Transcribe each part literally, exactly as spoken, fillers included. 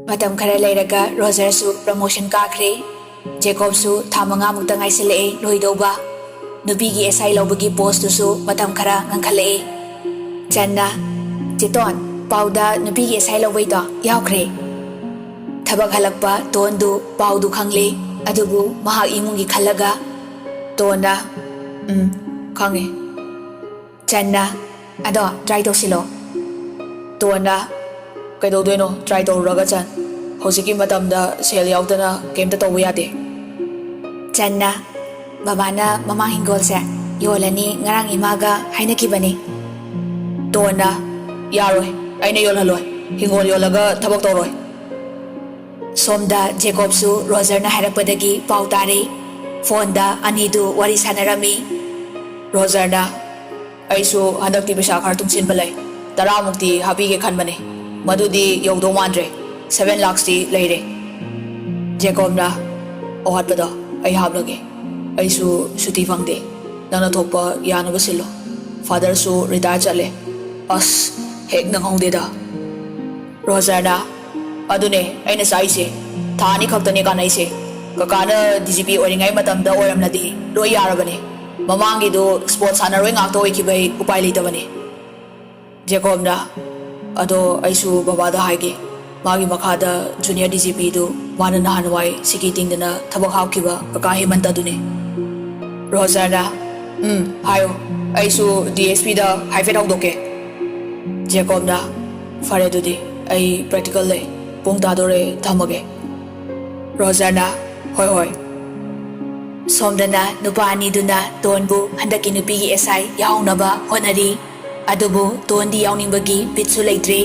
ꯃꯇꯝ ꯈꯔ ꯂꯩꯔꯒ ꯔꯣꯖꯔꯁꯨ ꯄ꯭ꯔꯃꯣꯁꯟ ꯀꯥꯈ꯭ꯔꯦ꯫ ꯖꯦꯀꯣꯕꯁꯨ ꯊꯥ ꯃꯉꯥꯃꯨꯛꯇ ꯉꯥꯏꯁꯤꯜꯂꯛꯑꯦ ꯂꯣꯏꯗꯧꯕ꯫ ꯅꯨꯄꯤꯒꯤ ꯑꯦꯁ ꯑꯥꯏ ꯂꯧꯕꯒꯤ ꯄꯣꯁꯇꯨꯁꯨ ꯃꯇꯝ ꯈꯔ ꯉꯟꯈꯠꯂꯛꯑꯦ꯫ ꯆꯟꯅ, "ꯆꯦꯇꯣꯟ, ꯄꯥꯎꯗ ꯅꯨꯄꯤꯒꯤ ꯑꯦꯁ ꯑꯥꯏ ꯂꯧꯕꯩꯗꯣ ꯌꯥꯎꯈ꯭ꯔꯦ?" ꯊꯕꯛ ꯍꯜꯂꯛꯄ ꯇꯣꯟꯗꯨ ꯄꯥꯎꯗꯨ ꯈꯪꯂꯦ, ꯑꯗꯨꯕꯨ ꯃꯍꯥꯛ ꯏꯃꯨꯡꯒꯤ ꯈꯜꯂꯒ, ꯇꯣꯟꯅ, "ꯎꯝ, ꯈꯪꯉꯦ꯫" ꯆꯟꯅ, "ꯑꯗꯣ ꯇ꯭ꯔꯥꯏ ꯇꯧꯁꯤꯜꯂꯣ꯫" ꯇꯣꯟꯅ, "ꯀꯩꯗꯧꯗꯣꯏꯅꯣ ꯇ꯭ꯔꯥꯏ ꯇꯧꯔꯨꯔꯒ, ꯆꯟ? ꯍꯧꯖꯤꯛꯀꯤ ꯃꯇꯝꯗ ꯁꯦꯜ ꯌꯥꯎꯗꯅ ꯀꯩꯝꯇ ꯇꯧꯕ ꯌꯥꯗꯦ꯫" ꯆꯟꯅ, "ꯕꯕꯥꯅ ꯃꯃꯥꯡ ꯍꯤꯡꯒꯣꯜꯁꯦ ꯌꯣꯜꯂꯅꯤ ꯉꯔꯥꯡ ꯏꯃꯥꯒ ꯍꯥꯏꯅꯈꯤꯕꯅꯤ꯫" ꯇꯣꯟꯅ, "ꯌꯥꯔꯣꯏ, ꯑꯩꯅ ꯌꯣꯜꯍꯜꯂꯣꯏ꯫ ꯍꯤꯡꯒꯣꯜ ꯌꯣꯜꯂꯒ ꯊꯕꯛ ꯇꯧꯔꯣꯏ꯫" ꯁꯣꯝꯗ ꯖꯦꯀꯣꯕꯁꯨ ꯔꯣꯖꯔꯅ ꯍꯥꯏꯔꯛꯄꯗꯒꯤ ꯄꯥꯎ ꯇꯥꯔꯦ꯫ ꯐꯣꯟꯗ ꯑꯅꯤꯗꯨ ꯋꯥꯔꯤ ꯁꯥꯟꯅꯔꯝꯃꯤ꯫ ꯔꯣꯖꯔꯅ, "ꯑꯩꯁꯨ ꯍꯟꯗꯛꯇꯤ ꯄꯩꯁꯥ ꯈꯔ ꯇꯨꯡꯁꯤꯟꯕ ꯂꯩ꯫ ꯇꯔꯥꯃꯨꯛꯇꯤ ꯍꯥꯞꯄꯤꯒꯦ ꯈꯟꯕꯅꯦ꯫ ꯃꯗꯨꯗꯤ ꯌꯧꯗꯧ ꯃꯥꯟꯗ꯭ꯔꯦ꯫ ꯁꯚꯦꯟ ꯂꯥꯛꯁꯇꯤ ꯂꯩꯔꯦ꯫" ꯖꯦꯀꯣꯕꯅ, "ꯑꯋꯥꯠꯄꯗꯣ ꯑꯩ ꯍꯥꯞꯂꯒꯦ꯫ ꯑꯩꯁꯨ ꯁꯨꯇꯤ ꯐꯪꯗꯦ꯫ ꯅꯪꯅ ꯊꯣꯛꯄ ꯌꯥꯅꯕ ꯁꯤꯜꯂꯣ꯫ ꯐꯥꯗꯔꯁꯨ ꯔꯤꯇꯥꯌꯔ ꯆꯠꯂꯦ꯫ ꯑꯁ, ꯍꯦꯛ ꯅꯪꯍꯧꯗꯦꯗ꯫" ꯔꯣꯖꯔꯅ, "ꯑꯗꯨꯅꯦ ꯑꯩꯅ ꯆꯥꯛꯏꯁꯦ꯫ ꯊꯥ ꯑꯅꯤ ꯈꯛꯇꯅꯦ ꯀꯥꯟꯅꯩꯁꯦ꯫ ꯀꯀꯥꯅ ꯗꯤ ꯖꯤ ꯄꯤ ꯑꯣꯏꯔꯤꯉꯩ ꯃꯇꯝꯗ ꯑꯣꯏꯔꯝꯂꯗꯤ ꯂꯣꯏ ꯌꯥꯔꯕꯅꯦ꯫ ꯃꯃꯥꯡꯒꯤꯗꯣ ꯁ꯭ꯄꯣꯔꯠꯁ ꯁꯥꯟꯅꯔꯣꯏ ꯉꯥꯛꯇ ꯑꯣꯏꯈꯤꯕꯩ ꯎꯄꯥꯏ ꯂꯩꯇꯕꯅꯦ꯫" ꯖꯦꯀꯣꯕꯅ, "ꯑꯗꯣ ꯑꯩꯁꯨ ꯕꯕꯥꯗ ꯍꯥꯏꯒꯦ꯫ ꯃꯥꯒꯤ ꯃꯈꯥꯗ ꯖꯨꯅꯤꯌꯔ ꯗꯤ ꯖꯤ ꯄꯤꯗꯨ ꯃꯥꯅ ꯅꯍꯥꯟꯋꯥꯏ ꯁꯤꯀꯤ ꯇꯤꯡꯗꯅ ꯊꯕꯛ ꯍꯥꯞꯈꯤꯕ ꯀꯀꯥ ꯍꯦꯃꯟꯇꯗꯨꯅꯦ꯫" ꯔꯣꯖꯔꯅ, "ꯎꯝ, ꯍꯥꯏꯌꯣ꯫ ꯑꯩꯁꯨ ꯗꯤ ꯑꯦꯁ ꯄꯤꯗ ꯍꯥꯏꯐꯦꯠ ꯍꯧꯗꯣꯛꯀꯦ꯫" ꯖꯦꯀꯣꯕꯅ, "ꯐꯔꯦ ꯑꯗꯨꯗꯤ, ꯑꯩ ꯄ꯭ꯔꯦꯛꯇꯤꯀꯦꯜ ꯂꯩ꯫ ꯄꯨꯡ ꯇꯥꯗꯣꯔꯦ, ꯊꯝꯃꯒꯦ꯫" ꯔꯣꯖꯔꯅ, "ꯍꯣꯏ, ꯍꯣꯏ꯫" ꯁꯣꯝꯗꯅ ꯅꯨꯄꯥ ꯑꯅꯤꯗꯨꯅ ꯇꯣꯟꯕꯨ ꯍꯟꯗꯛꯀꯤ ꯅꯨꯄꯤꯒꯤ ꯑꯦꯁ ꯑꯥꯏ ꯌꯥꯎꯅꯕ ꯍꯣꯠꯅꯔꯤ꯫ ꯑꯗꯨꯕꯨ ꯇꯣꯟꯗꯤ ꯌꯥꯎꯅꯤꯡꯕꯒꯤ ꯕꯤꯠꯁꯨ ꯂꯩꯇ꯭ꯔꯦ꯫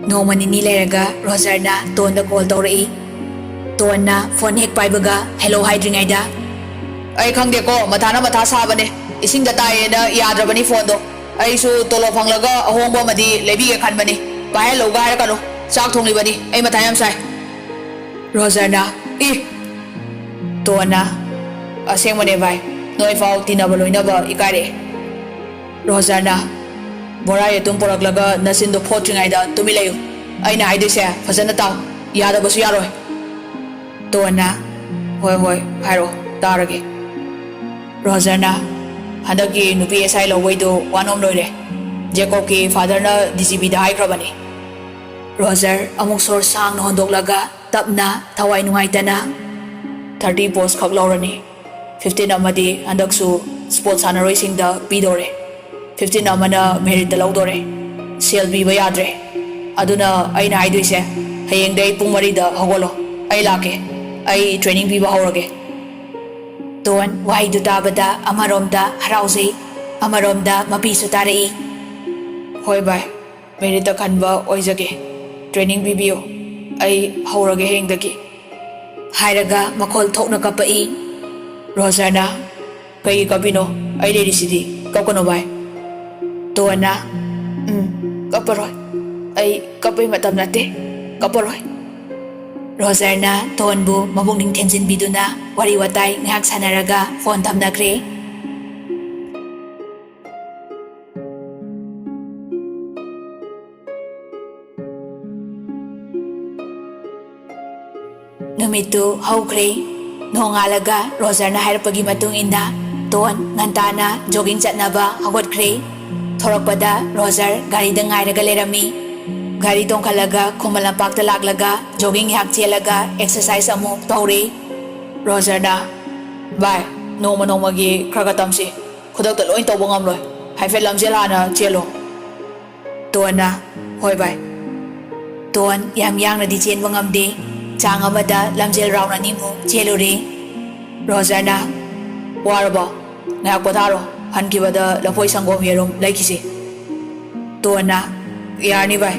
ꯅꯣꯡꯃ ꯅꯤꯅꯤ ꯂꯩꯔꯒ ꯔꯣꯖꯔꯅ ꯇꯣꯟꯗ ꯀꯣꯜ ꯇꯧꯔꯛꯏ꯫ ꯇꯣꯟꯅ ꯐꯣꯟ ꯍꯦꯛ ꯄꯥꯏꯕꯒ ꯍꯦꯂꯣ ꯍꯥꯏꯗ꯭ꯔꯤꯉꯩꯗ, "ꯑꯩ ꯈꯪꯗꯦꯀꯣ, ꯃꯊꯥꯅ ꯃꯊꯥ ꯁꯥꯕꯅꯦ꯫ ꯏꯁꯤꯡꯗ ꯇꯥꯏꯌꯦꯅ ꯌꯥꯗ꯭ꯔꯕꯅꯤ ꯐꯣꯟꯗꯣ꯫ ꯑꯩꯁꯨ ꯇꯣꯂꯣꯞ ꯐꯪꯂꯒ ꯑꯍꯣꯡꯕ ꯑꯃꯗꯤ ꯂꯩꯕꯤꯒꯦ ꯈꯟꯕꯅꯤ꯫ ꯄꯥꯏꯍꯜꯂꯧꯒ ꯍꯥꯏꯔꯛꯀꯅꯨ꯫ ꯆꯥꯛ ꯊꯣꯡꯂꯤꯕꯅꯤ꯫ ꯑꯩ ꯃꯊꯥ ꯌꯥꯝ ꯁꯥꯏ꯫" ꯔꯣꯖꯔꯅ, "ꯏ!" ꯇꯣꯟꯅ, ꯑꯁꯦꯡꯕꯅꯦ ꯚꯥꯏ, ꯅꯣꯏꯐꯥꯎ ꯇꯤꯟꯅꯕ ꯂꯣꯏꯅꯕ ꯏꯀꯥꯏꯔꯛꯑꯦ꯫ ꯔꯣꯖꯔꯅ, ꯕꯣꯔꯥ ꯌꯦꯇꯨꯝ ꯄꯨꯔꯛꯂꯒ ꯅꯆꯤꯟꯗꯣ ꯐꯣꯠꯇ꯭ꯔꯤꯉꯩꯗ ꯇꯨꯃꯤꯟ ꯂꯩꯌꯨ꯫ ꯑꯩꯅ ꯍꯥꯏꯗꯣꯏꯁꯦ ꯐꯖꯅ ꯇꯥꯎ, ꯌꯥꯗꯕꯁꯨ ꯌꯥꯔꯣꯏ꯫ ꯇꯣꯟꯅ, ꯍꯣꯏ ꯍꯣꯏ, ꯍꯥꯏꯔꯣ, ꯇꯥꯔꯒꯦ꯫ ꯔꯣꯖꯔꯅ, ꯍꯟꯗꯛꯀꯤ ꯅꯨꯄꯤ ꯑꯦꯁ ꯑꯥꯏ ꯂꯧꯕꯩꯗꯣ ꯋꯥꯅꯣꯝ ꯂꯣꯏꯔꯦ꯫ ꯖꯦꯀꯣꯕꯀꯤ ꯐꯥꯗꯔꯅ ꯗꯤ ꯖꯤ ꯄꯤꯗ ꯍꯥꯏꯈ꯭ꯔꯕꯅꯤ꯫ ꯔꯣꯖꯔ ꯑꯃꯨꯛ ꯁꯣꯔ ꯁꯥꯡꯅ ꯍꯣꯟꯗꯣꯛꯂꯒ ꯇꯞꯅ, ꯊꯋꯥꯏ ꯅꯨꯡꯉꯥꯏꯇꯅ, "ꯊꯥꯔꯇꯤ ꯄꯣꯁ ꯈꯛ ꯂꯧꯔꯅꯤ꯫ ꯐꯤꯐꯇꯤꯟ ꯑꯃꯗꯤ ꯍꯟꯗꯛꯁꯨ ꯁ꯭ꯄꯣꯔꯠ ꯁꯥꯟꯅꯔꯣꯏꯁꯤꯡꯗ ꯄꯤꯗꯣꯔꯦ꯫ ꯐꯤꯐꯇꯤꯟ ꯑꯃꯅ ꯃꯦꯔꯤꯠꯇ ꯂꯧꯗꯣꯔꯦ꯫ ꯁꯦꯜ ꯄꯤꯕ ꯌꯥꯗ꯭ꯔꯦ꯫ ꯑꯗꯨꯅ ꯑꯩꯅ ꯍꯥꯏꯗꯣꯏꯁꯦ, ꯍꯌꯦꯡꯗꯩ ꯄꯨꯡ ꯃꯔꯤꯗ ꯍꯧꯒꯠꯂꯣ꯫ ꯑꯩ ꯂꯥꯛꯀꯦ꯫ ꯑꯩ ꯇ꯭ꯔꯦꯅꯤꯡ ꯄꯤꯕ ꯍꯧꯔꯒꯦ꯫" ꯇꯣꯟ ꯋꯥꯍꯩꯗꯨ ꯇꯥꯕꯗ ꯑꯃꯔꯣꯝꯗ ꯍꯔꯥꯎꯖꯩ, ꯑꯃꯔꯣꯝꯗ ꯃꯄꯤꯁꯨ ꯇꯥꯔꯛꯏ꯫ "ꯍꯣꯏ ꯚꯥꯏ, ꯃꯦꯔꯤꯠꯇ ꯈꯟꯕ ꯑꯣꯏꯖꯒꯦ꯫ ꯇ꯭ꯔꯦꯅꯤꯡ ꯄꯤꯕꯤꯌꯨ꯫ ꯑꯩ ꯍꯧꯔꯒꯦ ꯍꯌꯦꯡꯗꯒꯤ꯫" ꯍꯥꯏꯔꯒ ꯃꯈꯣꯜ ꯊꯣꯛꯅ ꯀꯞꯄꯛꯏ꯫ ꯔꯣꯖꯔꯅ, "ꯀꯩꯒꯤ ꯀꯞꯄꯤꯅꯣ? ꯑꯩ ꯂꯩꯔꯤꯁꯤꯗꯤ, ꯀꯞꯀꯅꯣ ꯚꯥꯏ꯫" ꯇꯣꯟꯅ, "ꯎꯝ, ꯀꯞꯄꯔꯣꯏ꯫ ꯑꯩ ꯀꯞꯄꯩ ꯃꯇꯝ ꯅꯠꯇꯦ, ꯀꯞꯄꯔꯣꯏ꯫" ꯔꯣꯖꯔꯅ ꯇꯣꯟꯕꯨ ꯃꯕꯨꯛꯅꯤꯡ ꯊꯦꯝꯖꯤꯟꯕꯤꯗꯨꯅ ꯋꯥꯔꯤ ꯋꯥꯇꯥꯏ ꯉꯥꯏꯍꯥꯛ ꯁꯥꯟꯅꯔꯒ ꯐꯣꯟ ꯊꯝꯅꯈ꯭ꯔꯦ꯫ ꯅꯨꯃꯤꯠꯇꯨ ꯍꯧꯈ꯭ꯔꯦ꯫ ꯅꯣꯡꯉꯥꯜꯂꯒ ꯔꯣꯖꯔꯅ ꯍꯥꯏꯔꯛꯄꯒꯤ ꯃꯇꯨꯡ ꯏꯟꯅ ꯇꯣꯟ ꯉꯟꯇꯥꯅ ꯖꯣꯒꯤꯡ ꯆꯠꯅꯕ ꯍꯧꯒꯠꯈ꯭ꯔꯦ꯫ ꯊꯣꯔꯛꯄꯗ ꯔꯣꯖꯔ ꯒꯥꯔꯤꯗ ꯉꯥꯏꯔꯒ ꯂꯩꯔꯝꯃꯤ꯫ ꯒꯥꯔꯤ ꯇꯣꯡꯈꯠꯂꯒ ꯈꯨꯃꯟ ꯂꯝꯄꯥꯛꯇ ꯂꯥꯛꯂꯒ ꯖꯣꯒꯤꯡ ꯉꯥꯏꯍꯥꯛ ꯆꯦꯜꯂꯒ ꯑꯦꯛꯁꯔꯁꯥꯏꯁ ꯑꯃꯨꯛ ꯇꯧꯔꯦ꯫ ꯔꯣꯖꯔꯅ, "ꯚꯥꯏ, ꯅꯣꯡꯃ ꯅꯣꯡꯃꯒꯤ ꯈꯔ ꯈꯔ ꯇꯝꯁꯤ꯫ ꯈꯨꯗꯛꯇ ꯂꯣꯏ ꯇꯧꯕ ꯉꯝꯂꯣꯏ꯫ ꯍꯥꯏꯐꯦꯠ ꯂꯝꯖꯦꯜ ꯍꯥꯟꯅ ꯆꯦꯜꯂꯣ꯫" ꯇꯣꯟꯅ, "ꯍꯣꯏ ꯚꯥꯏ꯫" ꯇꯣꯟ ꯌꯥꯝ ꯌꯥꯡꯅꯗꯤ ꯆꯦꯟꯕ ꯉꯝꯗꯦ꯫ ꯆꯥꯡ ꯑꯃꯗ ꯂꯝꯖꯦꯜ ꯔꯥꯎꯟ ꯑꯅꯤꯃꯨꯛ ꯆꯦꯜꯂꯨꯔꯦ꯫ ꯔꯣꯖꯔꯅ, "ꯋꯥꯔꯕꯣ? ꯉꯥꯏꯍꯥꯛ ꯄꯣꯊꯥꯔꯣ꯫ ꯍꯟꯈꯤꯕꯗ ꯂꯐꯣꯏ ꯁꯪꯒꯣꯝ ꯌꯦꯔꯨꯝ ꯂꯩꯈꯤꯁꯤ꯫" ꯇꯣꯟꯅ, "ꯌꯥꯔꯅꯤ ꯚꯥꯏ꯫"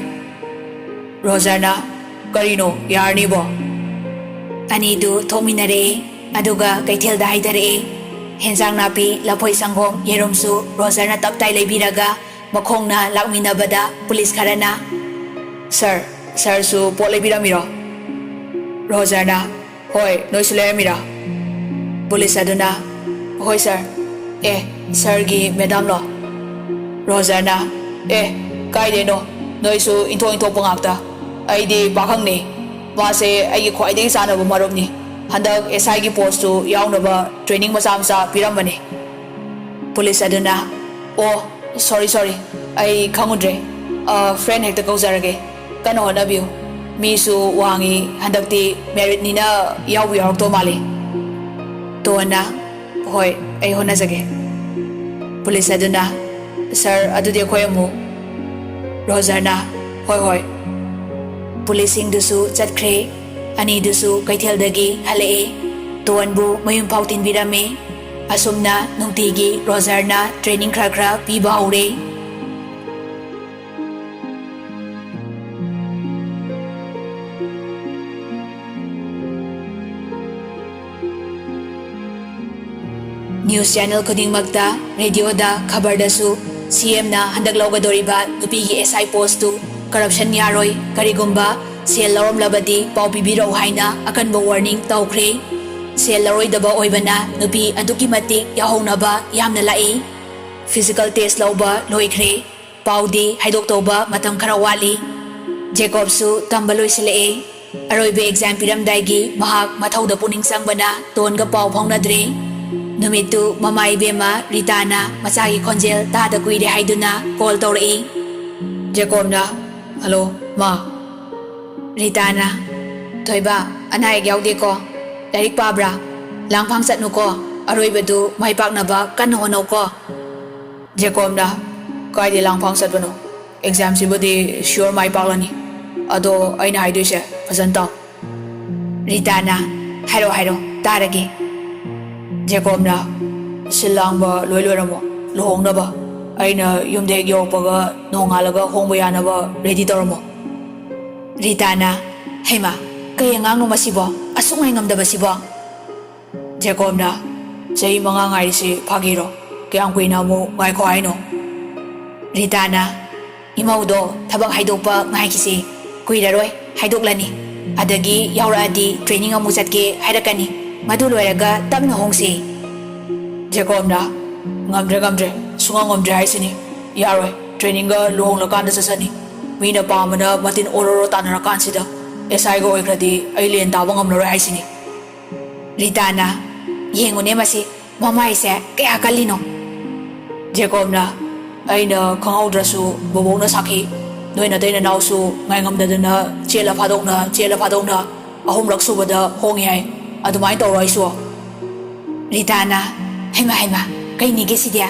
ꯔꯣꯖꯔꯅ, "ꯀꯔꯤꯅꯣ ꯌꯥꯔꯅꯤꯕꯣ?" ꯑꯅꯤꯗꯨ ꯊꯣꯛꯃꯤꯟꯅꯔꯛꯑꯦ, ꯑꯗꯨꯒ ꯀꯩꯊꯦꯜꯗ ꯍꯥꯏꯊꯔꯛꯑꯦ꯫ ꯍꯦꯟꯖꯥꯡ ꯅꯥꯄꯤ, ꯂꯐꯣꯏ ꯁꯪꯒꯣꯝ, ꯌꯦꯔꯨꯝꯁꯨ ꯔꯣꯖꯔꯅ ꯇꯞ ꯇꯥꯏ ꯂꯩꯕꯤꯔꯒ ꯃꯈꯣꯡꯅ ꯂꯥꯛꯃꯤꯟꯅꯕꯗ ꯄꯨꯂꯤꯁ ꯈꯔꯅ, "ꯁꯥꯔ, ꯁꯥꯔꯁꯨ ꯄꯣꯠ ꯂꯩꯕꯤꯔꯝꯃꯤꯔꯣ?" ꯔꯣꯖꯔꯅ, "ꯍꯣꯏ, ꯅꯣꯏꯁꯨ ꯂꯩꯔꯝꯃꯤꯔꯥ?" ꯄꯨꯂꯤꯁ ꯑꯗꯨꯅ, "ꯍꯣꯏ ꯁꯥꯔ꯫ ꯑꯦ, ꯁꯥꯔꯒꯤ ꯃꯦꯗꯥꯝꯂꯣ?" ꯔꯣꯖꯔꯅ, "ꯑꯦ, ꯀꯥꯏꯗꯩꯅꯣ, ꯅꯣꯏꯁꯨ ꯏꯟꯊꯣꯛ ꯏꯟꯊꯣꯛꯄ ꯉꯥꯛꯇ꯫ ꯑꯩꯗꯤ ꯄꯥꯈꯪꯅꯤ, ꯃꯥꯁꯦ ꯑꯩꯒꯤ ꯈ꯭ꯋꯥꯏꯗꯒꯤ ꯆꯥꯟꯅꯕ ꯃꯔꯨꯞꯅꯤ꯫ ꯍꯟꯗꯛ ꯑꯦꯁ ꯑꯥꯏꯒꯤ ꯄꯣꯁꯇꯨ ꯌꯥꯎꯅꯕ ꯇ꯭ꯔꯦꯅꯤꯡ ꯃꯆꯥ ꯃꯆꯥ ꯄꯤꯔꯝꯕꯅꯤ꯫" ꯄꯨꯂꯤꯁ ꯑꯗꯨꯅ, "ꯑꯣ, ꯁꯣꯔꯤ, ꯁꯣꯔꯤ, ꯑꯩ ꯈꯪꯉꯨꯗ꯭ꯔꯦ꯫ ꯑ, ꯐ꯭ꯔꯦꯟ ꯍꯦꯛꯇ ꯀꯧꯖꯔꯒꯦ꯫ ꯀꯟꯅ ꯍꯣꯠꯅꯕꯤꯌꯨ꯫ ꯃꯤꯁꯨ ꯋꯥꯡꯉꯤ, ꯍꯟꯗꯛꯇꯤ ꯃꯦꯔꯤꯠꯅꯤꯅ ꯌꯥꯎꯕꯨ ꯌꯥꯎꯔꯛꯇꯧ ꯃꯥꯜꯂꯤ꯫" ꯇꯣꯟꯅ, "ꯍꯣꯏ, ꯑꯩ ꯍꯣꯠꯅꯖꯒꯦ꯫" ꯄꯨꯂꯤꯁ ꯑꯗꯨꯅ, "ꯁꯥꯔ, ꯑꯗꯨꯗꯤ ꯑꯩꯈꯣꯏ ꯑꯃꯨꯛ꯫" ꯔꯣꯖꯔꯅ, "ꯍꯣꯏ, ꯍꯣꯏ꯫" ꯄꯨꯂꯤꯁꯁꯤꯡꯗꯨꯁꯨ ꯆꯠꯈ꯭ꯔꯦ꯫ ꯑꯅꯤꯗꯨꯁꯨ ꯀꯩꯊꯦꯜꯗꯒꯤ ꯍꯜꯂꯛꯑꯦ꯫ ꯇꯣꯟꯕꯨ ꯃꯌꯨꯝ ꯐꯥꯎ ꯊꯤꯟꯕꯤꯔꯝꯃꯦ꯫ ꯑꯁꯨꯝꯅ ꯅꯨꯡꯇꯤꯒꯤ ꯔꯣꯖꯔꯅ ꯇ꯭ꯔꯦꯅꯤꯡ ꯈꯔ ꯈꯔ ꯄꯤꯕ ꯍꯧꯔꯦ꯫ ꯅ꯭ꯌꯨꯁ ꯆꯦꯅꯦꯜ ꯈꯨꯗꯤꯡꯃꯛꯇ, ꯔꯦꯗꯤꯑꯣꯗ, ꯈꯕꯔꯗꯁꯨ ꯁꯤ ꯑꯦꯝꯅ ꯍꯟꯗꯛ ꯂꯧꯒꯗꯧꯔꯤꯕ ꯅꯨꯄꯤꯒꯤ ꯑꯦꯁ ꯑꯥꯏ ꯄꯣꯁꯇꯨ ꯀꯔꯞꯁꯟ ꯌꯥꯔꯣꯏ, ꯀꯔꯤꯒꯨꯝꯕ ꯁꯦꯜ ꯂꯧꯔꯝꯂꯕꯗꯤ ꯄꯥꯎ ꯄꯤꯕꯤꯔꯛꯎ ꯍꯥꯏꯅ ꯑꯀꯟꯕ ꯋꯥꯔꯅꯤꯡ ꯇꯧꯈ꯭ꯔꯦ꯫ ꯁꯦꯜ ꯂꯧꯔꯣꯏꯗꯕ ꯑꯣꯏꯕꯅ ꯅꯨꯄꯤ ꯑꯗꯨꯛꯀꯤ ꯃꯇꯤꯛ ꯌꯥꯎꯍꯧꯅꯕ ꯌꯥꯝꯅ ꯂꯥꯛꯏ꯫ ꯐꯤꯖꯤꯀꯦꯜ ꯇꯦꯁ ꯂꯧꯕ ꯂꯣꯏꯈ꯭ꯔꯦ꯫ ꯄꯥꯎꯗꯤ ꯍꯥꯏꯗꯣꯛꯇꯧꯕ ꯃꯇꯝ ꯈꯔ ꯋꯥꯠꯂꯤ꯫ ꯖꯦꯀꯣꯕꯁꯨ ꯇꯝꯕ ꯂꯣꯏꯁꯤꯜꯂꯛꯑꯦ꯫ ꯑꯔꯣꯏꯕ ꯑꯦꯛꯖꯥꯝ ꯄꯤꯔꯝꯗꯥꯏꯒꯤ ꯃꯍꯥꯛ ꯃꯊꯧꯗ ꯄꯨꯛꯅꯤꯡ ꯆꯪꯕꯅ ꯇꯣꯟꯒ ꯄꯥꯎ ꯐꯥꯎꯅꯗ꯭ꯔꯦ꯫ ꯅꯨꯃꯤꯠꯇꯨ ꯃꯃꯥ ꯏꯕꯦꯝꯃ ꯔꯤꯇꯥꯅ ꯃꯆꯥꯒꯤ ꯈꯣꯟꯖꯦꯜ ꯇꯥꯗ ꯀꯨꯏꯔꯦ ꯍꯥꯏꯗꯨꯅ ꯀꯣꯜ ꯇꯧꯔꯛꯏ꯫ ꯖꯦꯀꯣꯕꯅ, "ꯍꯜꯂꯣ, ꯃꯥ꯫" ꯔꯤꯇꯥꯅ, "ꯊꯣꯏꯕ, ꯑꯅꯥ ꯑꯌꯦꯛ ꯌꯥꯎꯗꯦꯀꯣ? ꯂꯥꯏꯔꯤꯛ ꯄꯥꯕ꯭ꯔꯥ? ꯂꯥꯡꯐꯥꯡ ꯆꯠꯅꯨꯀꯣ꯫ ꯑꯔꯣꯏꯕꯗꯨ ꯃꯥꯏ ꯄꯥꯛꯅꯕ ꯀꯟꯅ ꯍꯣꯠꯅꯧꯀꯣ꯫" ꯖꯦꯀꯣꯕꯅ, "ꯀꯥꯏꯗꯩ ꯂꯥꯡꯐꯥꯡ ꯆꯠꯄꯅꯣ? ꯑꯦꯛꯖꯥꯝꯁꯤꯕꯨꯗꯤ ꯁꯤꯌꯣꯔ ꯃꯥꯏ ꯄꯥꯛꯂꯅꯤ꯫ ꯑꯗꯣ ꯑꯩꯅ ꯍꯥꯏꯗꯣꯏꯁꯦ ꯐꯖꯅ ꯇꯥꯎ꯫" ꯔꯤꯇꯥꯅ, "ꯍꯥꯏꯔꯣ, ꯍꯥꯏꯔꯣ, ꯇꯥꯔꯒꯦ꯫" ꯖꯦꯀꯣꯕꯅ, "ꯁꯤꯜ ꯂꯥꯡꯕ ꯂꯣꯏ ꯂꯣꯏꯔꯝꯃꯣ, ꯂꯨꯍꯣꯡꯅꯕ꯫ ꯑꯩꯅ ꯌꯨꯝꯗ ꯍꯦꯛ ꯌꯧꯔꯛꯄꯒ ꯅꯣꯡꯉꯥꯜꯂꯒ ꯍꯣꯡꯕ ꯌꯥꯅꯕ ꯔꯦꯗꯤ ꯇꯧꯔꯝꯃꯣ꯫" ꯔꯤꯇꯥꯅ, "ꯍꯩꯃꯥ, ꯀꯩ ꯑꯉꯥꯡꯅꯣ ꯃꯁꯤꯕꯣ? ꯑꯁꯨꯛ ꯉꯥꯏ ꯉꯝꯗꯕꯁꯤꯕꯣ?" ꯖꯦꯀꯣꯕꯅ, "ꯆꯍꯤ ꯃꯉꯥ ꯉꯥꯏꯔꯤꯁꯤ ꯐꯥꯒꯤꯔꯣ? ꯀꯌꯥꯝ ꯀꯨꯏꯅ ꯑꯃꯨꯛ ꯉꯥꯏꯈꯣ ꯍꯥꯏꯅꯣ?" ꯔꯤꯇꯥꯅ, "ꯏꯃꯧꯗꯣ ꯊꯕꯛ ꯍꯥꯏꯗꯣꯛꯄ ꯉꯥꯏꯈꯤꯁꯤ, ꯀꯨꯏꯔꯔꯣꯏ ꯍꯥꯏꯗꯣꯛꯂꯅꯤ꯫ ꯑꯗꯒꯤ ꯌꯥꯎꯔꯛꯑꯗꯤ ꯇ꯭ꯔꯦꯅꯤꯡ ꯑꯃꯨꯛ ꯆꯠꯀꯦ ꯍꯥꯏꯔꯛꯀꯅꯤ꯫ ꯃꯗꯨ ꯂꯣꯏꯔꯒ ꯇꯞꯅ ꯍꯣꯡꯁꯤ꯫ ꯖꯦꯀꯣꯕꯅ, "ꯉꯝꯗ꯭ꯔꯦ, ꯉꯝꯗ꯭ꯔꯦ, ꯁꯨꯡꯉꯝ ꯉꯝꯗ꯭ꯔꯦ ꯍꯥꯏꯁꯤꯅꯤ꯫ ꯌꯥꯔꯣꯏ, ꯇ꯭ꯔꯦꯅꯤꯡꯒ ꯂꯨꯍꯣꯡꯂꯀꯥꯟꯗ ꯆꯠꯆꯅꯤ꯫ ꯃꯤꯅ ꯄꯥꯝꯕꯅ ꯃꯇꯤꯟ ꯑꯣꯔꯣꯔꯣ ꯇꯥꯟꯅꯔꯀꯥꯟꯁꯤꯗ ꯑꯦꯁ ꯑꯥꯏꯒ ꯑꯣꯏꯈ꯭ꯔꯗꯤ ꯑꯩ ꯂꯦꯟ ꯇꯥꯕ ꯉꯝꯂꯔꯣꯏ ꯍꯥꯏꯁꯤꯅꯤ"꯫ ꯔꯤꯇꯥꯅ, "ꯌꯦꯡꯉꯨꯅꯦ ꯃꯁꯤ, ꯃꯃꯥꯏꯁꯦ ꯀꯌꯥ ꯀꯜꯂꯤꯅꯣ"꯫ ꯖꯦꯀꯣꯕꯅ, "ꯑꯩꯅ ꯈꯪꯍꯧꯗ꯭ꯔꯁꯨ ꯕꯣꯕꯣꯛꯅ ꯁꯥꯈꯤ꯫ ꯅꯣꯏ ꯅꯇꯩ ꯅꯅꯥꯎꯁꯨ ꯉꯥꯏꯉꯝꯗꯗꯅ ꯆꯦꯜꯂ ꯐꯥꯗꯣꯛꯅ, ꯆꯦꯜꯂ ꯐꯥꯗꯣꯛꯅ ꯑꯍꯨꯝꯂꯛ ꯁꯨꯕꯗ ꯍꯣꯡꯉꯤ ꯍꯥꯏ꯫ ꯑꯗꯨꯃꯥꯏꯅ ꯇꯧꯔꯣ ꯑꯩꯁꯨ"꯫ ꯔꯤꯇꯥꯅ, "ꯍꯩꯃ ꯍꯩꯃ, ꯀꯩꯅꯤꯒꯦ ꯁꯤꯗꯤ?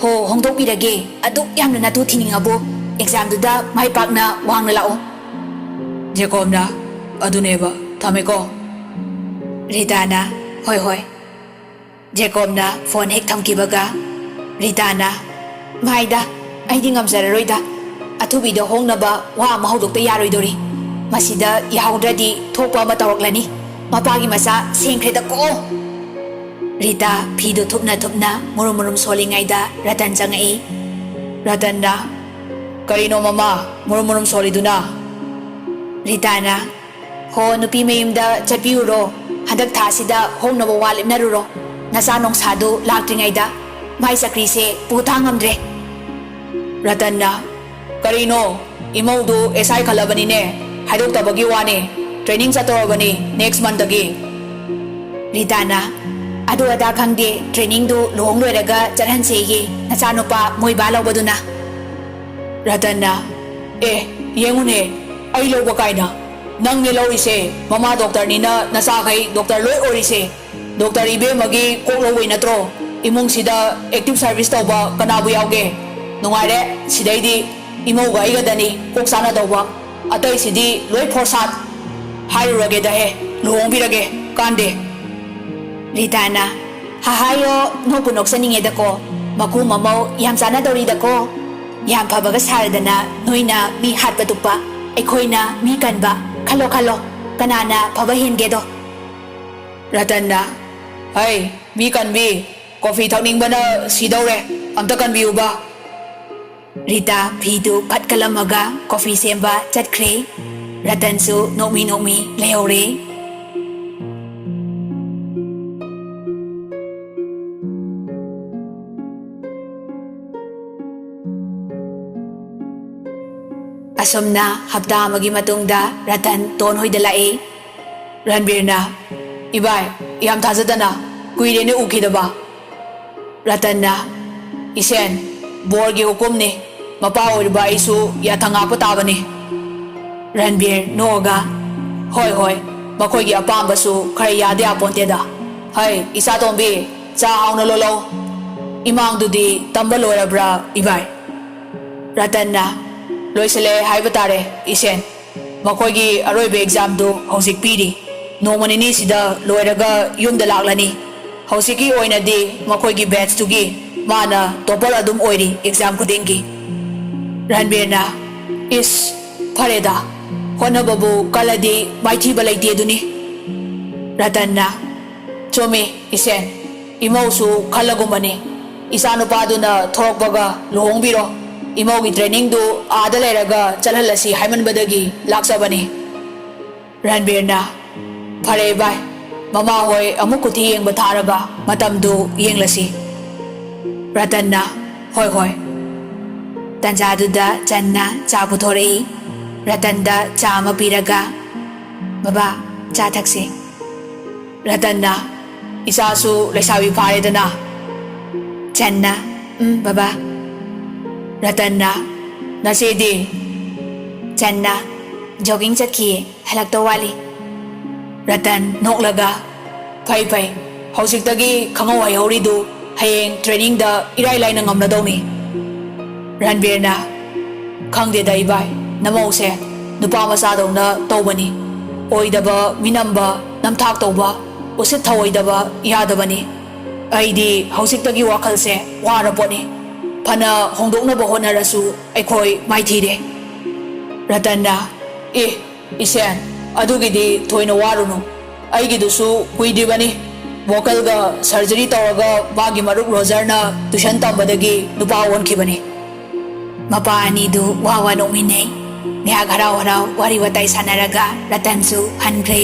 ꯍꯣ, ꯍꯣꯡꯗꯣꯛꯄꯤꯔꯒꯦ꯫ ꯑꯗꯨꯛ ꯌꯥꯝꯅ ꯅꯇꯨ ꯊꯤꯅꯤꯡꯉꯕꯨ ꯑꯦꯛꯖꯥꯝꯗꯨꯗ ꯃꯥꯏ ꯄꯥꯛꯅ ꯋꯥꯡꯅ ꯂꯥꯛꯑꯣ"꯫ ꯖꯦꯀꯣꯕꯅ, "ꯑꯗꯨꯅꯦꯕ, ꯊꯝꯃꯦꯀꯣ"꯫ ꯔꯤꯇꯥꯅ, "ꯍꯣꯏ ꯍꯣꯏ"꯫ ꯖꯦꯀꯣꯕꯅ ꯐꯣꯟ ꯍꯦꯛ ꯊꯝꯈꯤꯕꯒ ꯔꯤꯇꯥꯅ, "ꯃꯥꯏꯗ, ꯑꯩꯗꯤ ꯉꯝꯖꯔꯔꯣꯏꯗ꯫ ꯑꯊꯨꯕꯤꯗ ꯍꯣꯡꯅꯕ ꯋꯥ ꯑꯃ ꯍꯧꯗꯣꯛꯇ ꯌꯥꯔꯣꯏꯗꯣꯔꯤ꯫ ꯃꯁꯤꯗ ꯌꯥꯍꯧꯗ꯭ꯔꯗꯤ ꯊꯣꯛꯄ ꯑꯃ ꯇꯧꯔꯛꯂꯅꯤ꯫ ꯃꯄꯥꯒꯤ ꯃꯆꯥ ꯁꯦꯡꯈ꯭ꯔꯦꯗꯀꯣ"꯫ ꯔꯤꯇꯥ ꯐꯤꯗꯨ ꯊꯨꯞꯅ ꯊꯨꯞꯅ ꯃꯨꯔꯨꯝ ꯃꯨꯔꯨꯝ ꯁꯣꯜꯂꯤꯉꯩꯗ ꯔꯇꯟ ꯆꯪꯉꯛꯏ꯫ ꯔꯇꯟꯅ, "ꯀꯔꯤꯅꯣ ꯃꯃꯥ, ꯃꯨꯔꯨꯝ ꯃꯨꯔꯨꯝ ꯁꯣꯜꯂꯤꯗꯨꯅ?" ꯔꯤꯇꯥꯅ, "ꯍꯣ, ꯅꯨꯄꯤ ꯃꯌꯨꯝꯗ ꯆꯠꯄꯤꯔꯨꯔꯣ꯫ ꯍꯟꯗꯛ ꯊꯥꯁꯤꯗ ꯍꯣꯡꯅꯕ ꯋꯥ ꯂꯦꯞꯅꯔꯨꯔꯣ꯫ ꯅꯆꯥ ꯅꯣꯡꯁꯥꯗꯨ ꯂꯥꯛꯇ꯭ꯔꯤꯉꯩꯗ꯫ ꯃꯥꯏ ꯆꯀ꯭ꯔꯤꯁꯦ ꯄꯨ ꯊꯥꯡ ꯉꯝꯗ꯭ꯔꯦ"꯫ ꯔꯇꯟꯅ, "ꯀꯔꯤꯅꯣ? ꯏꯃꯧꯗꯨ ꯑꯦꯁ ꯑꯥꯏ ꯈꯜꯂꯕꯅꯤꯅꯦ꯫ ꯍꯥꯏꯗꯣꯛꯇꯕꯒꯤ ꯋꯥꯅꯤ꯫ Training ꯆꯠꯇꯧꯔꯕꯅꯤ next ꯃꯟꯇꯒꯤ"꯫ ꯔꯤꯇꯥꯅ, "ꯑꯗꯨ ꯑꯗꯥ ꯈꯪꯗꯦ, ꯇ꯭ꯔꯦꯅꯤꯡꯗꯨ ꯂꯨꯍꯣꯡ ꯂꯣꯏꯔꯒ ꯆꯠꯍꯟꯁꯦꯌꯦ ꯅꯆꯥꯅꯨꯄꯥ ꯃꯣꯏ ꯕꯥ ꯂꯧꯕꯗꯨꯅ"꯫ ꯔꯇꯟꯅ, "ꯑꯦ, ꯌꯦꯡꯉꯨꯅꯦ, ꯑꯩ ꯂꯧꯕ ꯀꯥꯏꯅ꯫ ꯅꯪꯅꯦ ꯂꯧꯔꯤꯁꯦ, ꯃꯃꯥ ꯗꯣꯛꯇꯔꯅꯤꯅ ꯅꯆꯥꯈꯩ ꯗꯣꯛꯇꯔ ꯂꯣꯏ ꯑꯣꯏꯔꯤꯁꯦ꯫ ꯗꯣꯛꯇꯔ ꯏꯕꯦꯝꯃꯒꯤ ꯀꯣꯛ ꯂꯧꯕꯩ ꯅꯠꯇ꯭ꯔꯣ ꯏꯃꯨꯡꯁꯤꯗ ꯑꯦꯛꯇꯤꯚ ꯁꯥꯔꯚꯤꯁ ꯇꯧꯕ ꯀꯅꯥꯕꯨ ꯌꯥꯎꯒꯦ? ꯅꯨꯡꯉꯥꯏꯔꯦ, ꯁꯤꯗꯩꯗꯤ ꯏꯃꯧꯒ ꯑꯩꯒꯗꯅꯤ ꯀꯣꯛ ꯆꯥꯅꯗꯧꯕ꯫ ꯑꯇꯩꯁꯤꯗꯤ ꯂꯣꯏ ꯐꯣꯔꯁꯥꯠ꯫ ꯍꯥꯏꯔꯨꯔꯒꯦꯗꯍꯦ, ꯂꯨꯍꯣꯡꯕꯤꯔꯒꯦ, ꯀꯥꯟꯗꯦ"꯫ ꯔꯤꯇꯥꯅ, "ꯍꯥꯍꯥꯌꯣ, ꯅꯣꯛꯄꯨ ꯅꯣꯛꯆꯅꯤꯡꯉꯦꯗꯀꯣ꯫ ꯃꯀꯨ ꯃꯃꯧ ꯌꯥꯝ ꯆꯥꯟꯅꯗꯧꯔꯤꯗꯀꯣ꯫ ꯌꯥꯝ ꯐꯕꯒ ꯁꯥꯔꯗꯅ ꯅꯣꯏꯅ ꯃꯤ ꯍꯥꯠꯄ ꯇꯨꯞꯄ, ꯑꯩꯈꯣꯏꯅ ꯃꯤ ꯀꯟꯕ꯫ ꯈꯜꯂꯣ ꯈꯜꯂꯣ, ꯀꯅꯥꯅ ꯐꯕ ꯍꯦꯟꯒꯦꯗꯣ"꯫ ꯔꯇꯟꯅ, "ꯍꯩ, ꯃꯤ ꯀꯟꯕꯤ, ꯀꯣꯐꯤ ꯊꯛꯅꯤꯡꯕꯅ ꯁꯤꯗꯧꯔꯦ, ꯑꯝꯇ ꯀꯟꯕꯤꯌꯨꯕ"꯫ ꯔꯤꯇꯥ ꯐꯤꯗꯨ ꯐꯠ ꯀꯜꯂꯝꯃꯒ ꯀꯣꯐꯤ ꯁꯦꯝꯕ ꯆꯠꯈ꯭ꯔꯦ꯫ ꯔꯇꯟꯁꯨ ꯅꯣꯛꯃꯤ ꯅꯣꯛꯃꯤ ꯂꯩꯍꯧꯔꯦ꯫ ꯑꯁꯨꯝꯅ ꯍꯞꯇꯥ ꯑꯃꯒꯤ ꯃꯇꯨꯡꯗ ꯔꯇꯟ ꯇꯣꯟ ꯍꯣꯏꯗ ꯂꯥꯛꯏ꯫ ꯔꯟꯕꯤꯔꯅ, "ꯏꯕꯥꯏ, ꯌꯥꯝ ꯊꯥꯖꯗꯅ, ꯀꯨꯏꯔꯦꯅꯦ ꯎꯈꯤꯗꯕ꯫" ꯔꯇꯟꯅ, "ꯏꯁꯦꯟ, ꯕꯣꯔꯒꯤ ꯍꯨꯀꯨꯝꯅꯤ, ꯃꯄꯥ ꯑꯣꯏꯔꯤꯕ ꯑꯩꯁꯨ ꯌꯥꯊꯪ ꯉꯥꯛꯄ ꯇꯥꯕꯅꯤ꯫" ꯔꯟꯕꯤꯔ ꯅꯣꯛꯑꯒ, "ꯍꯣꯏ ꯍꯣꯏ, ꯃꯈꯣꯏꯒꯤ ꯑꯄꯥꯝꯕꯁꯨ ꯈꯔ ꯌꯥꯗ ꯌꯥꯄꯣꯟꯇꯦꯗ꯫ ꯍꯩ, ꯏꯆꯥꯇꯣꯝꯕꯤ, ꯆꯥ ꯍꯥꯎꯅ ꯂꯣꯜꯂꯧ꯫ ꯏꯃꯥꯡꯗꯨꯗꯤ ꯇꯝꯕ ꯂꯣꯏꯔꯕ꯭ꯔꯥ, ꯏꯕꯥꯏ?" ꯔꯇꯟꯅ, "ꯂꯣꯏꯁꯤꯜꯂꯦ ꯍꯥꯏꯕ ꯇꯥꯔꯦ, ꯏꯁꯦꯟ꯫ ꯃꯈꯣꯏꯒꯤ ꯑꯔꯣꯏꯕ ꯑꯦꯛꯖꯥꯝꯗꯨ ꯍꯧꯖꯤꯛ ꯄꯤꯔꯤ꯫ ꯅꯣꯡꯃ ꯅꯤꯅꯤꯁꯤꯗ ꯂꯣꯏꯔꯒ ꯌꯨꯝꯗ ꯂꯥꯛꯂꯅꯤ꯫ ꯍꯧꯖꯤꯛꯀꯤ ꯑꯣꯏꯅꯗꯤ ꯃꯈꯣꯏꯒꯤ ꯕꯦꯠꯁꯇꯨꯒꯤ ꯃꯥꯅ ꯇꯣꯞꯄꯔ ꯑꯗꯨꯝ ꯑꯣꯏꯔꯤ ꯑꯦꯛꯖꯥꯝ ꯈꯨꯗꯤꯡꯒꯤ꯫" ꯔꯟꯕꯤꯔꯅ, "ꯏꯁ, ꯐꯔꯦꯗ, ꯍꯣꯠꯅꯕꯕꯨ ꯀꯜꯂꯗꯤ ꯃꯥꯏꯊꯤꯕ ꯂꯩꯇꯦ ꯑꯗꯨꯅꯤ꯫" ꯔꯇꯟꯅ, "ꯆꯨꯝꯃꯤ, ꯏꯁꯦꯟ, ꯏꯃꯧꯁꯨ ꯈꯜꯂꯒꯨꯝꯕꯅꯤ꯫ ꯏꯆꯥꯅꯨꯄꯥꯗꯨꯅ ꯊꯣꯔꯛꯄꯒ ꯂꯨꯍꯣꯡꯕꯤꯔꯣ꯫ ꯏꯃꯧꯒꯤ ꯇ꯭ꯔꯦꯅꯤꯡꯗꯨ ꯑꯥꯗ ꯂꯩꯔꯒ ꯆꯠꯍꯜꯂꯁꯤ ꯍꯥꯏꯃꯟꯕꯗꯒꯤ ꯂꯥꯛꯆꯕꯅꯤ꯫" ꯔꯟꯕꯤꯔꯅ, "ꯐꯔꯦ ꯏꯕꯥꯏ, ꯃꯃꯥ ꯍꯣꯏ ꯑꯃꯨꯛ ꯀꯨꯊꯤ ꯌꯦꯡꯕ ꯊꯥꯔꯒ ꯃꯇꯝꯗꯨ ꯌꯦꯡꯂꯁꯤ꯫" ꯔꯇꯟꯅ, "ꯍꯣꯏ ꯍꯣꯏ꯫" ꯇꯟꯖꯥꯗꯨꯗ ꯆꯟꯅ ꯆꯥ ꯄꯨꯊꯣꯔꯛꯏ꯫ ꯔꯇꯟꯗ ꯆꯥ ꯑꯃ ꯄꯤꯔꯒ, "ꯕꯕꯥ, ꯆꯥ ꯊꯛꯁꯤ꯫" ꯔꯇꯟꯅ, "ꯏꯆꯥꯁꯨ ꯂꯩꯁꯥꯕꯤ ꯐꯥꯔꯦꯗꯅ꯫" ꯆꯟꯅ, "ꯎꯝ, ꯕꯕꯥ꯫" ꯔꯇꯟꯅ, "ꯅꯆꯦꯗꯤ?" ꯆꯟꯅ, "ꯖꯣꯒꯤꯡ ꯆꯠꯈꯤꯌꯦ, ꯍꯜꯂꯛꯇꯧ ꯋꯥꯠꯂꯤ꯫" ꯔꯇꯟ ꯅꯣꯛꯂꯒ, "ꯐꯩ ꯐꯩ, ꯍꯧꯖꯤꯛꯇꯒꯤ ꯈꯪꯍꯧ ꯍꯩꯍꯧꯔꯤꯗꯨ ꯍꯌꯦꯡ ꯇ꯭ꯔꯦꯅꯤꯡꯗ ꯏꯔꯥꯏ ꯂꯥꯏꯅ ꯉꯝꯂꯗꯧꯅꯤ꯫" ꯔꯟꯕꯤꯔꯅ, "ꯈꯪꯗꯦꯗ ꯏꯕꯥꯏ, ꯅꯃꯧꯁꯦ ꯅꯨꯄꯥ ꯃꯆꯥꯗꯧꯅ ꯇꯧꯕꯅꯤ꯫ ꯑꯣꯏꯗꯕ ꯃꯤꯅꯝꯕ, ꯅꯝꯊꯥꯛ ꯇꯧꯕ, ꯎꯁꯤꯠ ꯊꯑꯣꯏꯗꯕ ꯌꯥꯗꯕꯅꯤ꯫ ꯑꯩꯗꯤ ꯍꯧꯖꯤꯛꯇꯒꯤ ꯋꯥꯈꯜꯁꯦ ꯋꯥꯔ ꯄꯣꯠꯅꯤ꯫ ꯐꯅ ꯍꯣꯡꯗꯣꯛꯅꯕ ꯍꯣꯠꯅꯔꯁꯨ ꯑꯩꯈꯣꯏ ꯃꯥꯏꯊꯤꯔꯦ꯫" ꯔꯇꯟꯅ, "ꯑꯦ, ꯏꯁꯦꯟ, ꯑꯗꯨꯒꯤꯗꯤ ꯊꯣꯏꯅ ꯋꯥꯔꯨꯅꯨ꯫ ꯑꯩꯒꯤꯗꯨꯁꯨ ꯀꯨꯏꯗ꯭ꯔꯤꯕꯅꯤ꯫ ꯚꯣꯀꯜꯒ ꯁꯔꯖꯔꯤ ꯇꯧꯔꯒ ꯃꯥꯒꯤ ꯃꯔꯨꯞ ꯔꯣꯖꯔꯅ ꯇ꯭ꯌꯨꯁꯟ ꯇꯝꯕꯗꯒꯤ ꯅꯨꯄꯥ ꯑꯣꯟꯈꯤꯕꯅꯤ꯫" ꯃꯄꯥ ꯑꯅꯤꯗꯨ ꯋꯥ ꯋꯥ ꯅꯣꯛꯃꯤꯟꯅꯩ꯫ ꯉꯥꯏꯍꯥꯛ ꯍꯔꯥꯎ ꯍꯔꯥꯎ ꯋꯥꯔꯤ ꯋꯥꯇꯥꯏ ꯁꯥꯟꯅꯔꯒ ꯔꯇꯟꯁꯨ ꯍꯟꯈ꯭ꯔꯦ꯫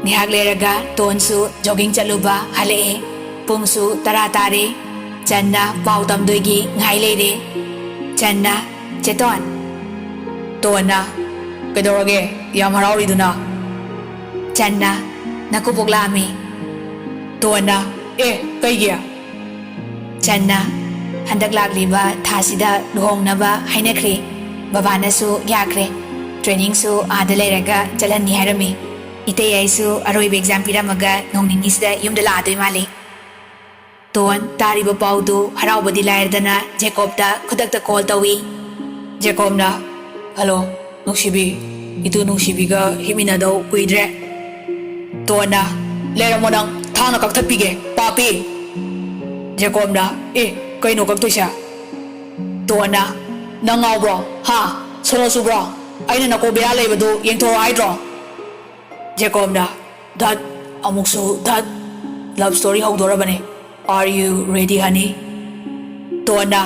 ꯉꯥꯏꯍꯥꯛ ꯂꯩꯔꯒ ꯇꯣꯟꯁꯨ ꯖꯣꯒꯤꯡ ꯆꯠꯂꯨꯕ ꯍꯜꯂꯛꯑꯦ꯫ ꯄꯨꯡꯁꯨ ꯇꯔꯥ ꯇꯥꯔꯦ꯫ ꯆꯟꯅ ꯄꯥꯎ ꯇꯝꯗꯣꯏꯒꯤ ꯉꯥꯏ ꯂꯩꯔꯦ꯫ ꯆꯟꯅ, "ꯆꯦꯇꯣꯟ!" ꯇꯣꯟꯅ, "ꯀꯩꯗꯧꯔꯒꯦ ꯌꯥꯝ ꯍꯔꯥꯎꯔꯤꯗꯨꯅ?" ꯆꯟꯅ, "ꯅꯀꯨꯕꯣꯛ ꯂꯥꯛꯑꯝꯃꯤ꯫" ꯇꯣꯟꯅ, "ꯑꯦ, ꯀꯩꯒꯤ?" ꯆꯟꯅ, "ꯍꯟꯗꯛ ꯂꯥꯛꯂꯤꯕ ꯊꯥꯁꯤꯗ ꯂꯨꯍꯣꯡꯅꯕ ꯍꯥꯏꯅꯈ꯭ꯔꯦ꯫ ꯕꯕꯥꯅꯁꯨ ꯌꯥꯈ꯭ꯔꯦ꯫ ꯇ꯭ꯔꯦꯅꯤꯡꯁꯨ ꯑꯥꯗ ꯂꯩꯔꯒ ꯆꯠꯍꯟꯅꯤ ꯍꯥꯏꯔꯝꯃꯤ꯫" ꯏꯇꯩ ꯑꯩꯁꯨ ꯑꯔꯣꯏꯕ ꯑꯦꯛꯖꯥꯝ ꯄꯤꯔꯝꯃꯒ ꯅꯣꯡ ꯅꯤꯅꯤꯁꯤꯗ ꯌꯨꯝꯗ ꯂꯥꯛꯑꯗꯣꯏ ꯃꯥꯜꯂꯤ꯫ ꯇꯣꯟ ꯇꯥꯔꯤꯕ ꯄꯥꯎꯗꯨ ꯍꯔꯥꯎꯕꯗꯤ ꯂꯥꯏꯔꯗꯅ ꯖꯦꯀꯣꯕꯇ ꯈꯨꯗꯛꯇ ꯀꯣꯜ ꯇꯧꯏ꯫ ꯖꯦꯀꯣꯕꯅ, "ꯍꯜꯂꯣ, ꯅꯨꯡꯁꯤꯕꯤ꯫ ꯏꯇꯨ ꯅꯨꯡꯁꯤꯕꯤꯒ ꯍꯤꯞꯃꯤꯟꯅꯗꯧ ꯀꯨꯏꯗ꯭ꯔꯦ꯫" ꯇꯣꯟꯅ, "ꯂꯩꯔꯝꯃꯣ ꯅꯪ, ꯊꯥꯡꯅ ꯀꯛꯊꯠꯄꯤꯒꯦ, ꯄꯥꯄꯤ!" ꯖꯦꯀꯣꯕꯅ, "ꯑꯦ, ꯀꯩꯅꯣ ꯀꯛꯇꯣꯏꯁꯦ?" ꯇꯣꯟꯅ, "ꯅꯪ ꯉꯥꯎꯕ꯭ꯔꯣ? ꯍꯥ? ꯁꯣꯅꯣ ꯆꯨꯕ꯭ꯔꯣ? ꯑꯩꯅ ꯅꯀꯣꯛ ꯕꯦꯔꯥ ꯂꯩꯕꯗꯨ ꯌꯦꯡꯊꯣꯔꯛꯑꯣ ꯍꯥꯏꯗ꯭ꯔꯣ?" ꯖꯦꯀꯣꯕꯅ, "ꯙꯠ, ꯑꯃꯨꯛꯁꯨ ꯙꯠ꯫ Love story ꯍꯧꯗꯣꯔꯕꯅꯦ꯫ Are you ready, honey?" ꯇꯣꯟꯅ,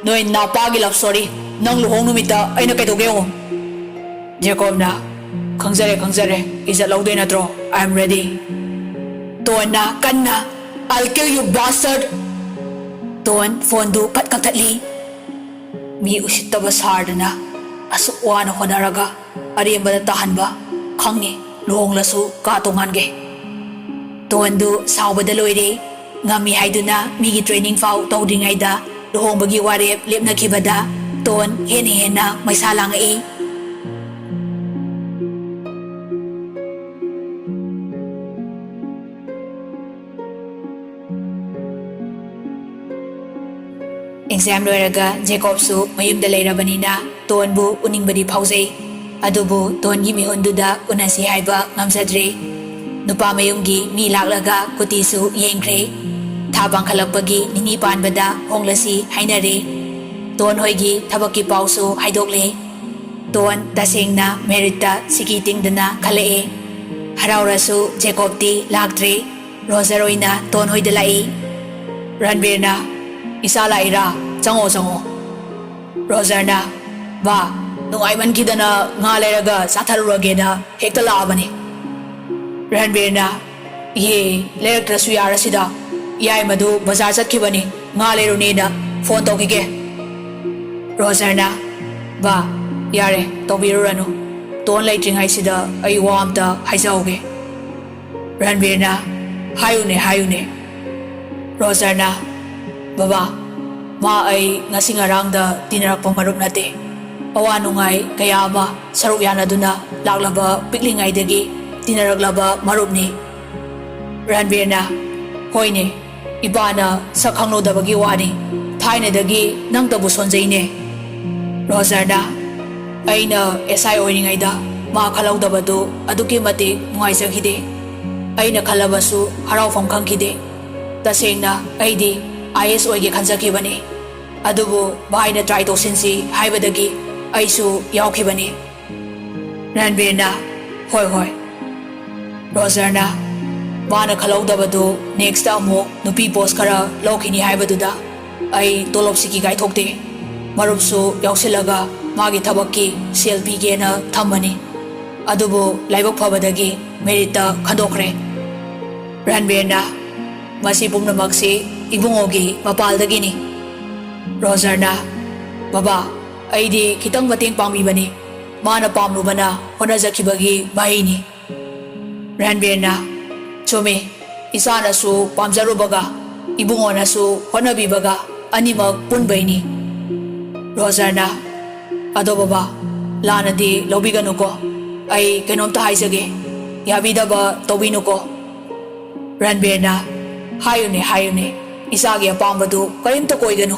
"ꯅꯣꯏ ꯅꯥꯄꯥꯒꯤ love story꯫ ꯅꯪ ꯂꯨꯍꯣꯡ ꯅꯨꯃꯤꯠꯇ ꯑꯩꯅ ꯀꯩꯗꯧꯒꯦ ꯌꯦꯡꯉꯨ꯫" ꯖꯦꯀꯣꯕꯅ, "ꯈꯪꯖꯔꯦ, ꯈꯪꯖꯔꯦ꯫ ꯏꯖꯠ ꯂꯧꯗꯣꯏ ꯅꯠꯇ꯭ꯔꯣ? I am ready꯫" ꯇꯣꯟꯅ ꯀꯟꯅ, "I'll kill you, bastard!" Tone ꯐꯣꯟꯗꯨ ꯐꯠ ꯀꯛꯊꯠꯂꯤ꯫ ꯃꯤ ꯎꯁꯤꯠꯇꯕ ꯁꯥꯔꯗꯅ ꯑꯁꯨꯛ ꯋꯥꯅ ꯍꯣꯠꯅꯔꯒ ꯑꯔꯦꯝꯕꯗ ꯇꯥꯍꯟꯕ ꯈꯪꯉꯤ꯫ ꯂꯨꯍꯣꯡꯂꯁꯨ ꯀꯥ ꯇꯣꯉꯥꯟꯒꯦ꯫ ꯇꯣꯟꯗꯨ ꯁꯥꯎꯕꯗ ꯂꯣꯏꯔꯦ꯫ ꯉꯝꯃꯤ ꯍꯥꯏꯗꯨꯅ ꯃꯤꯒꯤ ꯇ꯭ꯔꯦꯅꯤꯡ ꯐꯥꯎ ꯇꯧꯗ꯭ꯔꯤꯉꯩꯗ ꯂꯨꯍꯣꯡꯕꯒꯤ ꯋꯥꯔꯦꯞ ꯂꯦꯞꯅꯈꯤꯕꯗ ꯇꯣꯟ ꯍꯦꯟꯅ ꯍꯦꯟꯅ ꯃꯩꯁꯥ ꯂꯥꯡꯉꯛꯏ꯫ ꯑꯦꯛꯖꯥꯝ ꯂꯣꯏꯔꯒ ꯖꯦꯀꯣꯕꯁꯨ ꯃꯌꯨꯝꯗ ꯂꯩꯔꯕꯅꯤꯅ ꯇꯣꯟꯕꯨ ꯎꯅꯤꯡꯕꯗꯤ ꯐꯥꯎꯖꯩ꯫ ꯑꯗꯨꯕꯨ ꯇꯣꯟꯒꯤ ꯃꯤꯍꯨꯟꯗꯨꯗ ꯎꯅꯁꯤ ꯍꯥꯏꯕ ꯉꯝꯖꯗ꯭ꯔꯦ꯫ ꯅꯨꯄꯥ ꯃꯌꯨꯝꯒꯤ ꯃꯤ ꯂꯥꯛꯂꯒ ꯀꯨꯇꯤꯁꯨ ꯌꯦꯡꯈ꯭ꯔꯦ꯫ ꯊꯥ ꯄꯥꯡꯈꯠꯂꯛꯄꯒꯤ ꯅꯤꯅꯤ ꯄꯥꯟꯕꯗ ꯍꯣꯡꯂꯁꯤ ꯍꯥꯏꯅꯔꯦ꯫ ꯇꯣꯟ ꯍꯣꯏꯒꯤ ꯊꯕꯛꯀꯤ ꯄꯥꯎꯁꯨ ꯍꯥꯏꯗꯣꯛꯂꯦ꯫ ꯇꯣꯟ ꯇꯁꯦꯡꯅ ꯃꯦꯔꯤꯠꯇ ꯁꯤꯀꯤ ꯇꯤꯡꯗꯅ ꯈꯜꯂꯛꯑꯦ꯫ ꯍꯔꯥꯎꯔꯁꯨ ꯖꯦꯀꯣꯕꯇꯤ ꯂꯥꯛꯇ꯭ꯔꯦ꯫ ꯔꯣꯖꯔ ꯑꯣꯏꯅ ꯇꯣꯟ ꯍꯣꯏꯗ ꯂꯥꯛꯏ꯫ ꯔꯟꯕꯤꯔꯅ, "ꯏꯆꯥ ꯂꯥꯛꯏꯔꯥ? ꯆꯪꯉꯣ, ꯆꯪꯉꯣ꯫" ꯔꯣꯖꯔꯅ, "ꯕꯥ, ꯅꯨꯡꯉꯥꯏꯃꯟꯈꯤꯗꯅ ꯉꯥ ꯂꯩꯔꯒ ꯆꯥꯊꯔꯨꯔꯒꯦꯅ ꯍꯦꯛꯇ ꯂꯥꯛꯑꯕꯅꯤ꯫" ꯔꯟꯕꯤꯔꯅ, "ꯏꯍꯦ, ꯂꯩꯔꯛꯇ꯭ꯔꯁꯨ ꯌꯥꯔꯁꯤꯗ, ꯏꯌꯥꯏꯃꯗꯨ ꯕꯖꯥꯔ ꯆꯠꯈꯤꯕꯅꯤ, ꯉꯥ ꯂꯩꯔꯨꯅꯦꯅ ꯐꯣꯟ ꯇꯧꯈꯤꯒꯦ꯫" ꯔꯣꯖꯔꯅ, "ꯕꯥ, ꯌꯥꯔꯦ, ꯇꯧꯕꯤꯔꯨꯔꯅꯨ꯫ ꯇꯣꯟ ꯂꯩꯇ꯭ꯔꯤꯉꯩꯁꯤꯗ ꯑꯩ ꯋꯥ ꯑꯝꯇ ꯍꯥꯏꯖꯍꯧꯒꯦ꯫" ꯔꯟꯕꯤꯔꯅ, "ꯍꯥꯏꯌꯨꯅꯦ, ꯍꯥꯏꯌꯨꯅꯦ꯫" ꯔꯣꯖꯔꯅ, "ꯕꯕꯥ, ꯃꯥ ꯑꯩ ꯉꯁꯤ ꯉꯔꯥꯡꯗ ꯇꯤꯟꯅꯔꯛꯄ ꯃꯔꯨꯞ ꯅꯠꯇꯦ꯫ ꯑꯋꯥ ꯅꯨꯡꯉꯥꯏ ꯀꯌꯥ ꯑꯃ ꯁꯔꯨꯛ ꯌꯥꯅꯗꯨꯅ ꯂꯥꯛꯂꯕ ꯄꯤꯛꯂꯤꯉꯩꯗꯒꯤ ꯇꯤꯟꯅꯔꯛꯂꯕ ꯃꯔꯨꯞꯅꯤ꯫" ꯔꯟꯕꯤꯔꯅ, "ꯍꯣꯏꯅꯦ, ꯏꯄꯥꯅ ꯁꯛ ꯈꯪꯂꯨꯗꯕꯒꯤ ꯋꯥꯅꯤ, ꯊꯥꯏꯅꯗꯒꯤ ꯅꯪꯇꯕꯨ ꯁꯣꯟꯖꯩꯅꯦ꯫" ꯔꯣꯖꯔꯅ, "ꯑꯩꯅ ꯑꯦꯁ ꯑꯥꯏ ꯑꯣꯏꯔꯤꯉꯩꯗ ꯃꯥ ꯈꯜꯍꯧꯗꯕꯗꯨ ꯑꯗꯨꯛꯀꯤ ꯃꯇꯤꯛ ꯅꯨꯡꯉꯥꯏꯖꯈꯤꯗꯦ꯫ ꯑꯩꯅ ꯈꯜꯂꯕꯁꯨ ꯍꯔꯥꯎꯐꯝ ꯈꯪꯈꯤꯗꯦ꯫ ꯇꯁꯦꯡꯅ ꯑꯩꯗꯤ ꯑꯥꯏ ꯑꯦꯁ ꯑꯣꯏꯒꯦ ꯈꯟꯖꯈꯤꯕꯅꯤ꯫ ꯑꯗꯨꯕꯨ ꯚꯥꯏꯅ ꯇ꯭ꯔꯥꯏ ꯇꯧꯁꯤꯟꯁꯤ ꯍꯥꯏꯕꯗꯒꯤ ꯑꯩꯁꯨ ꯌꯥꯎꯈꯤꯕꯅꯤ꯫" ꯔꯟꯕꯤꯔꯅ, "ꯍꯣꯏ, ꯍꯣꯏ꯫" ꯔꯣꯖꯔꯅ, "ꯃꯥꯅ ꯈꯜꯍꯧꯗꯕꯗꯨ ꯅꯦꯛꯁꯇ ꯑꯃꯨꯛ ꯅꯨꯄꯤ ꯄꯣꯁ ꯈꯔ ꯂꯧꯈꯤꯅꯤ ꯍꯥꯏꯕꯗꯨꯗ ꯑꯩ ꯇꯣꯂꯣꯞ ꯁꯤꯀꯤ ꯀꯥꯏꯊꯣꯛꯇꯦ꯫ ꯃꯔꯨꯞꯁꯨ ꯌꯥꯎꯁꯤꯜꯂꯒ ꯃꯥꯒꯤ ꯊꯕꯛꯀꯤ ꯁꯦꯜ ꯄꯤꯒꯦꯅ ꯊꯝꯕꯅꯤ꯫ ꯑꯗꯨꯕꯨ ꯂꯥꯏꯕꯛ ꯐꯕꯗꯒꯤ ꯃꯦꯔꯤꯠꯇ ꯈꯟꯗꯣꯛꯈ꯭ꯔꯦ꯫" ꯔꯟꯕꯤꯔꯅ, "ꯃꯁꯤ ꯄꯨꯝꯅꯃꯛꯁꯤ ꯏꯕꯨꯡꯉꯣꯒꯤ ꯃꯄꯥꯜꯗꯒꯤꯅꯤ꯫" ꯔꯣꯖꯔꯅ, "ꯕꯕꯥ, ꯑꯩꯗꯤ ꯈꯤꯇꯪ ꯃꯇꯦꯡ ꯄꯥꯡꯕꯤꯕꯅꯤ꯫ ꯃꯥꯅ ꯄꯥꯝꯂꯨꯕꯅ ꯍꯣꯠꯅꯖꯈꯤꯕꯒꯤ ꯃꯍꯩꯅꯤ꯫" ꯔꯟꯕꯤꯔꯅ, "ꯆꯨꯝꯃꯤ, ꯏꯆꯥꯅꯁꯨ ꯄꯥꯝꯖꯔꯨꯕꯒ ꯏꯕꯨꯡꯉꯣꯅꯁꯨ ꯍꯣꯠꯅꯕꯤꯕꯒ ꯑꯅꯤꯃꯛ ꯄꯨꯟꯕꯩꯅꯤ꯫" ꯔꯣꯖꯔꯅ, "ꯑꯗꯣ ꯕꯕꯥ, ꯂꯥꯟꯅꯗꯤ ꯂꯧꯕꯤꯒꯅꯨꯀꯣ꯫ ꯑꯩ ꯀꯩꯅꯣꯝꯇ ꯍꯥꯏꯖꯒꯦ, ꯌꯥꯕꯤꯗꯕ ꯇꯧꯕꯤꯅꯨꯀꯣ꯫" ꯔꯟꯕꯤꯔꯅ, "ꯍꯥꯏꯌꯨꯅꯦ, ꯍꯥꯏꯌꯨꯅꯦ, ꯏꯆꯥꯒꯤ ꯑꯄꯥꯝꯕꯗꯨ ꯀꯔꯤꯝꯇ ꯀꯣꯏꯒꯅꯨ꯫"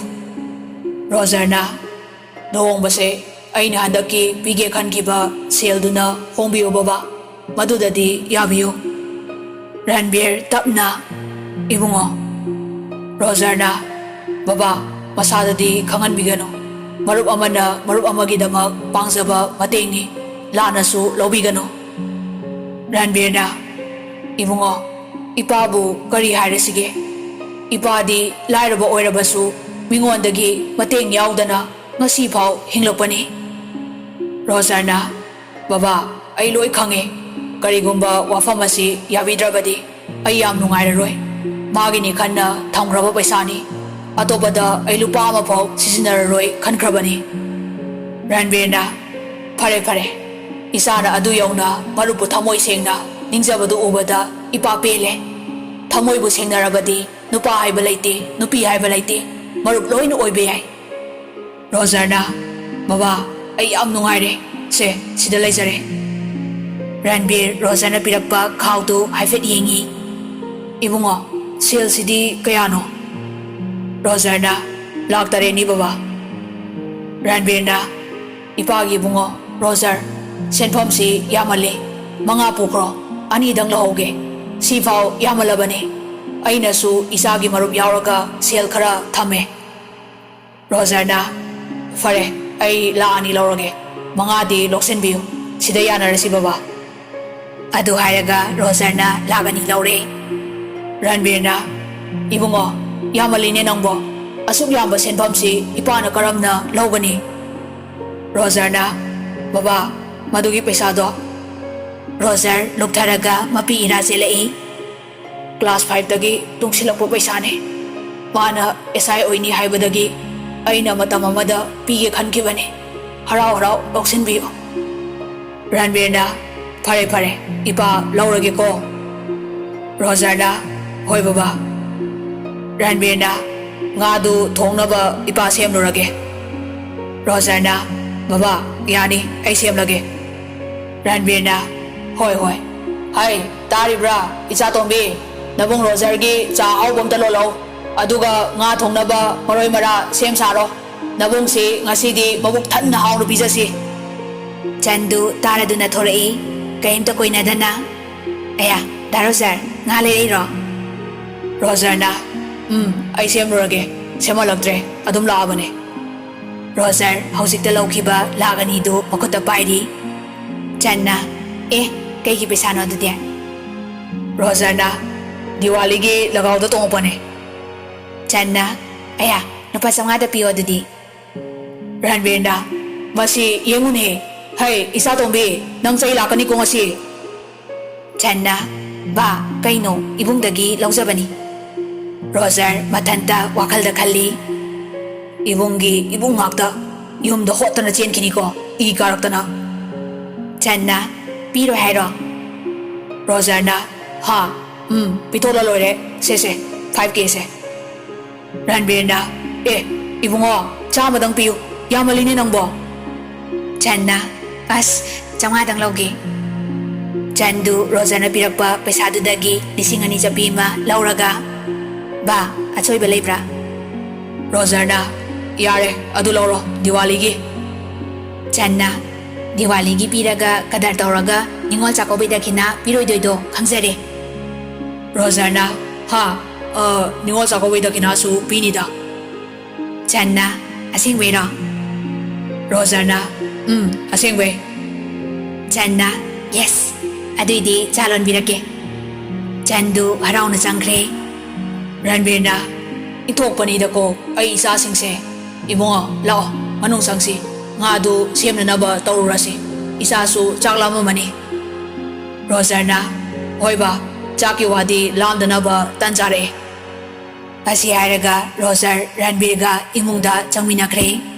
ꯔꯣꯖꯔꯅ, "ꯂꯨꯍꯣꯡꯕꯁꯦ ꯑꯩꯅ ꯍꯟꯗꯛꯀꯤ ꯄꯤꯒꯦ ꯈꯟꯈꯤꯕ ꯁꯦꯜꯗꯨꯅ ꯍꯣꯡꯕꯤꯌꯨ ꯕꯕꯥ, ꯃꯗꯨꯗꯗꯤ ꯌꯥꯕꯤꯌꯨ꯫" ꯔꯟꯕꯤꯔ, ꯇꯞꯅ, "ꯏꯕꯨꯡꯉꯣ꯫" ꯔꯣꯖꯔꯅ, "ꯕꯕꯥ, ꯃꯁꯥꯗꯗꯤ ꯈꯪꯍꯟꯕꯤꯒꯅꯨ꯫ ꯃꯔꯨꯞ ꯑꯃꯅ ꯃꯔꯨꯞ ꯑꯃꯒꯤꯗꯃꯛ ꯄꯥꯡꯖꯕ ꯃꯇꯦꯡꯅꯤ, ꯂꯥꯟꯅꯁꯨ ꯂꯧꯕꯤꯒꯅꯨ꯫" ꯔꯟꯕꯤꯔꯅ, "ꯏꯕꯨꯡꯉꯣ, ꯏꯄꯥꯕꯨ ꯀꯔꯤ ꯍꯥꯏꯔꯁꯤꯒꯦ? ꯏꯄꯥꯗꯤ ꯂꯥꯏꯔꯕ ꯑꯣꯏꯔꯕꯁꯨ ꯃꯤꯉꯣꯟꯗꯒꯤ ꯃꯇꯦꯡ ꯌꯥꯎꯗꯅ ꯉꯁꯤꯐꯥꯎ ꯍꯤꯡꯂꯛꯄꯅꯤ꯫" ꯔꯣꯖꯔꯅ, "ꯕꯕꯥ, ꯑꯩ ꯂꯣꯏ ꯈꯪꯉꯦ꯫ ꯀꯔꯤꯒꯨꯝꯕ ꯋꯥꯐꯝ ꯑꯁꯤ ꯌꯥꯕꯤꯗ꯭ꯔꯕꯗꯤ ꯑꯩ ꯌꯥꯝ ꯅꯨꯡꯉꯥꯏꯔꯔꯣꯏ꯫ ꯃꯥꯒꯤꯅꯤ ꯈꯟꯅ ꯊꯝꯈ꯭ꯔꯕ ꯄꯩꯁꯥꯅꯤ꯫ ꯑꯇꯣꯞꯄꯗ ꯑꯩ ꯂꯨꯄꯥ ꯑꯃꯐꯥꯎ ꯁꯤꯖꯤꯟꯅꯔꯔꯣꯏ ꯈꯟꯈ꯭ꯔꯕꯅꯤ꯫ ꯔꯟꯕꯤꯔꯅ, "ꯐꯔꯦ, ꯐꯔꯦ꯫ ꯏꯆꯥꯅ ꯑꯗꯨ ꯌꯧꯅ ꯃꯔꯨꯞꯄꯨ ꯊꯃꯣꯏ ꯁꯦꯡꯅ ꯅꯤꯡꯖꯕꯗꯨ ꯎꯕꯗ ꯏꯄꯥ ꯄꯦꯜꯂꯦ꯫ ꯊꯃꯣꯏꯕꯨ ꯁꯦꯡꯅꯔꯕꯗꯤ ꯅꯨꯄꯥ ꯍꯥꯏꯕ ꯂꯩꯇꯦ, ꯅꯨꯄꯤ ꯍꯥꯏꯕ ꯂꯩꯇꯦ, ꯃꯔꯨꯞ ꯂꯣꯏꯅ ꯑꯣꯏꯕ ꯌꯥꯏ꯫" ꯔꯣꯖꯔꯅ, "ꯕꯕꯥ, ꯑꯩ ꯌꯥꯝ ꯅꯨꯡꯉꯥꯏꯔꯦ꯫ ꯁꯦ, ꯁꯤꯗ ꯂꯩꯖꯔꯦ꯫" ꯔꯟꯕꯤꯔ ꯔꯣꯖꯔꯅ ꯄꯤꯔꯛꯄ ꯈꯥꯎꯗꯨ ꯍꯥꯏꯐꯦꯠ ꯌꯦꯡꯉꯤ꯫ "ꯏꯕꯨꯡꯉꯣ, ꯁꯦꯜꯁꯤꯗꯤ ꯀꯌꯥꯅꯣ?" ꯔꯣꯖꯔꯅ, "ꯂꯥꯛ ꯇꯔꯦꯠꯅꯤ, ꯕꯕꯥ꯫" ꯔꯟꯕꯤꯔꯅ, "ꯏꯄꯥꯒꯤ ꯏꯕꯨꯡꯉꯣ, ꯔꯣꯖꯔ, ꯁꯦꯟꯐꯝꯁꯤ ꯌꯥꯝꯃꯜꯂꯤ꯫ ꯃꯉꯥ ꯄꯨꯈ꯭ꯔꯣ, ꯑꯅꯤꯗꯪ ꯂꯧꯍꯧꯒꯦ꯫ ꯁꯤꯐꯥꯎ ꯌꯥꯝꯃꯜꯂꯕꯅꯤ꯫ ꯑꯩꯅꯁꯨ ꯏꯆꯥꯒꯤ ꯃꯔꯨꯞ ꯌꯥꯎꯔꯒ ꯁꯦꯜ ꯈꯔ ꯊꯝꯃꯦ꯫" ꯔꯣꯖꯔꯅ, "ꯐꯔꯦ, ꯑꯩ ꯂꯥꯛ ꯑꯅꯤ ꯂꯧꯔꯒꯦ꯫ ꯃꯉꯥꯗꯤ ꯂꯧꯁꯤꯟꯕꯤꯌꯨ꯫ ꯁꯤꯗ ꯌꯥꯅꯔꯁꯤ, ꯕꯕꯥ꯫" ꯑꯗꯨ ꯍꯥꯏꯔꯒ ꯔꯣꯖꯔꯅ ꯂꯥꯛ ꯑꯅꯤ ꯂꯧꯔꯦ꯫ ꯔꯟꯕꯤꯔꯅ, "ꯏꯕꯨꯡꯉꯣ, ꯌꯥꯝꯃꯜꯂꯤꯅꯦ ꯅꯪꯕꯣ꯫ ꯑꯁꯨꯛ ꯌꯥꯝꯕ ꯁꯦꯟꯐꯝꯁꯤ ꯏꯄꯥꯅ ꯀꯔꯝꯅ ꯂꯧꯒꯅꯤ?" ꯔꯣꯖꯔꯅ, "ꯕꯕꯥ, ꯃꯗꯨꯒꯤ ꯄꯩꯁꯥꯗꯣ꯫" ꯔꯣꯖꯔ ꯂꯨꯞꯊꯔꯒ ꯃꯄꯤ ꯏꯔꯥ ꯆꯦꯜꯂꯛꯏ꯫ "ꯀ꯭ꯂꯥꯁ ꯐꯥꯏꯚꯇꯒꯤ ꯇꯨꯡꯁꯤꯜꯂꯛꯄ ꯄꯩꯁꯥꯅꯤ꯫ ꯃꯥꯅ ꯑꯦꯁ ꯑꯥꯏ ꯑꯣꯏꯅꯤ ꯍꯥꯏꯕꯗꯒꯤ ꯑꯩꯅ ꯃꯇꯝ ꯑꯃꯗ ꯄꯤꯒꯦ ꯈꯟꯈꯤꯕꯅꯤ꯫ ꯍꯔꯥꯎ ꯍꯔꯥꯎ ꯂꯧꯁꯤꯟꯕꯤꯌꯨ꯫" ꯔꯟꯕꯤꯔꯅ, "ꯐꯔꯦ, ꯐꯔꯦ, ꯏꯄꯥ ꯂꯧꯔꯒꯦꯀꯣ꯫" ꯔꯣꯖꯔꯅ, "ꯍꯣꯏ, ꯕꯕꯥ꯫" ꯔꯟꯕꯤꯔꯅ, "ꯉꯥꯗꯨ ꯊꯣꯡꯅꯕ ꯏꯄꯥ ꯁꯦꯝꯂꯨꯔꯒꯦ꯫" ꯔꯣꯖꯔꯅ, "ꯕꯕꯥ, ꯌꯥꯅꯤ, ꯑꯩ ꯁꯦꯝꯂꯒꯦ꯫" ꯔꯟꯕꯤꯔꯅ, "ꯍꯣꯏ, ꯍꯣꯏ꯫ ꯍꯩ, ꯇꯥꯔꯤꯕ꯭ꯔꯥ, ꯏꯆꯥ ꯇꯣꯝꯕꯤ? ꯅꯕꯨꯡ ꯔꯣꯖꯔꯒꯤ ꯆꯥ ꯑꯍꯥꯎꯕ ꯑꯝꯇ ꯂꯣꯜꯂꯛꯎ꯫ ꯑꯗꯨꯒ ꯉꯥ ꯊꯣꯡꯅꯕ ꯃꯔꯣꯏ ꯃꯔꯥ ꯁꯦꯝ ꯁꯥꯔꯣ꯫ ꯅꯕꯨꯡꯁꯤ ꯉꯁꯤꯗꯤ ꯃꯕꯨꯛ ꯊꯟꯅ ꯍꯥꯎꯅ ꯄꯤꯖꯁꯤ꯫" ꯆꯟꯗꯨ ꯇꯥꯔꯗꯨꯅ ꯊꯣꯔꯛꯏ, ꯀꯔꯤꯝꯇ ꯀꯣꯏꯅꯗꯅ꯫ "ꯑꯌꯥ, ꯗꯥ ꯔꯣꯖꯔ, ꯉꯥ ꯂꯩꯔꯛꯏꯔꯣ?" ꯔꯣꯖꯔꯅ, "ꯎꯝ, ꯑꯩ ꯁꯦꯝꯂꯨꯔꯒꯦ꯫ ꯁꯦꯝꯍꯜꯂꯛꯇ꯭ꯔꯦ, ꯑꯗꯨꯝ ꯂꯥꯛꯑꯕꯅꯦ꯫" ꯔꯣꯖꯔ ꯍꯧꯖꯤꯛꯇ ꯂꯧꯈꯤꯕ ꯂꯥꯛ ꯑꯅꯤꯗꯨ ꯃꯈꯨꯠꯇ ꯄꯥꯏꯔꯤ꯫ ꯆꯟꯅ, "ꯑꯦ, ꯀꯩꯒꯤ ꯄꯩꯁꯥꯅꯣ ꯑꯗꯨꯗꯤ?" ꯔꯣꯖꯔꯅ, "ꯗꯤꯋꯥꯂꯤꯒꯤ ꯂꯒꯥꯎꯗ ꯇꯣꯡꯉꯛꯄꯅꯦ꯫" ꯆꯟꯅ, "ꯑꯌꯥ, ꯂꯨꯄꯥ ꯆꯥꯝꯃꯉꯥꯗ ꯄꯤꯌꯣ ꯑꯗꯨꯗꯤ꯫" ꯔꯟꯕꯤꯔꯅ, "ꯃꯁꯤ ꯌꯦꯡꯉꯨꯅꯦ, ꯍꯩ, ꯏꯆꯥ ꯇꯣꯝꯕꯤ, ꯅꯪ ꯆꯩ ꯂꯥꯛꯀꯅꯤꯀꯣ ꯉꯁꯤ꯫" ꯆꯟꯅ, "ꯕꯥ, ꯀꯩꯅꯣ? ꯏꯕꯨꯡꯗꯒꯤ ꯂꯧꯖꯕꯅꯤ꯫" ꯔꯣꯖꯔ ꯃꯊꯟꯇ ꯋꯥꯈꯜꯗ ꯈꯜꯂꯤ, "ꯏꯕꯨꯡꯒꯤ ꯏꯕꯨꯡ ꯉꯥꯛꯇ ꯌꯨꯝꯗ ꯍꯣꯠꯇꯅ ꯆꯦꯟꯈꯤꯅꯤꯀꯣ, ꯏ ꯀꯥꯔꯛꯇꯅ꯫" ꯆꯟꯅ, "ꯄꯤꯔꯣꯏ ꯍꯥꯏꯔꯣ?" ꯔꯣꯖꯔꯅ, "ꯍꯥ? ꯎꯝ, ꯄꯤꯊꯣꯛꯂ ꯂꯣꯏꯔꯦ꯫ ꯁꯦ, ꯁꯦ, five K ꯁꯦ꯫" ꯔꯟꯕꯤꯔꯅ, "ꯑꯦ, ꯏꯕꯨꯡꯉꯣ, ꯆꯥꯝꯃꯗꯪ ꯄꯤꯌꯨ, ꯌꯥꯝꯃꯜꯂꯤꯅꯦ ꯅꯪꯕꯣ꯫" ꯆꯟꯅ, "ꯑꯁ, ꯆꯥꯝꯃꯉꯥꯗꯪ ꯂꯧꯒꯦ꯫" ꯆꯟꯗꯨ ꯔꯣꯖꯔꯅ ꯄꯤꯔꯛꯄ ꯄꯩꯁꯥꯗꯨꯗꯒꯤ ꯂꯤꯁꯤꯡ ꯑꯅꯤ ꯆꯞꯄꯤ ꯑꯃ ꯂꯧꯔꯒ, "ꯕꯥ, ꯑꯆꯣꯏꯕ ꯂꯩꯕ꯭ꯔꯥ?" ꯔꯣꯖꯔꯅ, "ꯌꯥꯔꯦ, ꯑꯗꯨ ꯂꯧꯔꯣ, ꯗꯤꯋꯥꯂꯤꯒꯤ꯫" ꯆꯟꯅ, "ꯗꯤꯋꯥꯂꯤꯒꯤ ꯄꯤꯔꯒ ꯀꯗꯔ ꯇꯧꯔꯒ ꯅꯤꯉꯣꯜ ꯆꯥꯛꯀꯧꯕꯩ ꯗꯈꯤꯅꯥ ꯄꯤꯔꯣꯏꯗꯣꯏꯗꯣ ꯈꯪꯖꯔꯦ꯫" ꯔꯣꯖꯔꯅ, "ꯍꯥ? ꯑ, ꯅꯤꯉꯣꯜ ꯆꯥꯛꯀꯧꯕꯩ ꯗꯈꯤꯅꯥꯁꯨ ꯄꯤꯅꯤꯗ꯫" ꯆꯟꯅ, "ꯑꯁꯦꯡꯕꯩꯔꯣ?" ꯔꯣꯖꯔꯅ, "ꯎꯝ, ꯑꯁꯦꯡꯕꯩ꯫" ꯆꯟꯅ, "ꯌꯦꯁ, ꯑꯗꯨꯏꯗꯤ ꯆꯥ ꯂꯣꯟꯕꯤꯔꯛꯀꯦ꯫" ꯆꯟꯗꯨ ꯍꯔꯥꯎꯅ ꯆꯪꯈ꯭ꯔꯦ꯫ ꯔꯟꯕꯤꯔꯅ, "ꯏꯟꯊꯣꯛꯄꯅꯤꯗꯀꯣ ꯑꯩ ꯏꯆꯥꯁꯤꯡꯁꯦ꯫ ꯏꯕꯨꯡꯉꯣ, ꯂꯥꯛꯑꯣ, ꯃꯅꯨꯡ ꯆꯪꯁꯤ꯫ ꯉꯥꯗꯨ ꯁꯦꯝꯅꯅꯕ ꯇꯧꯔꯨꯔꯁꯤ꯫ ꯏꯆꯥꯁꯨ ꯆꯥꯛ ꯂꯥꯝꯃꯝꯃꯅꯤ꯫" ꯔꯣꯖꯔꯅ, "ꯍꯣꯏ ꯕꯥ, ꯆꯥꯛꯀꯤ ꯋꯥꯗꯤ ꯂꯥꯝꯗꯅꯕ ꯇꯟ ꯆꯥꯔꯛꯑꯦ꯫" ꯑꯁꯤ ꯍꯥꯏꯔꯒ ꯔꯣꯖꯔ ꯔꯟꯕꯤꯔꯒ ꯏꯃꯨꯡꯗ ꯆꯪꯃꯤꯟꯅꯈ꯭ꯔꯦ꯫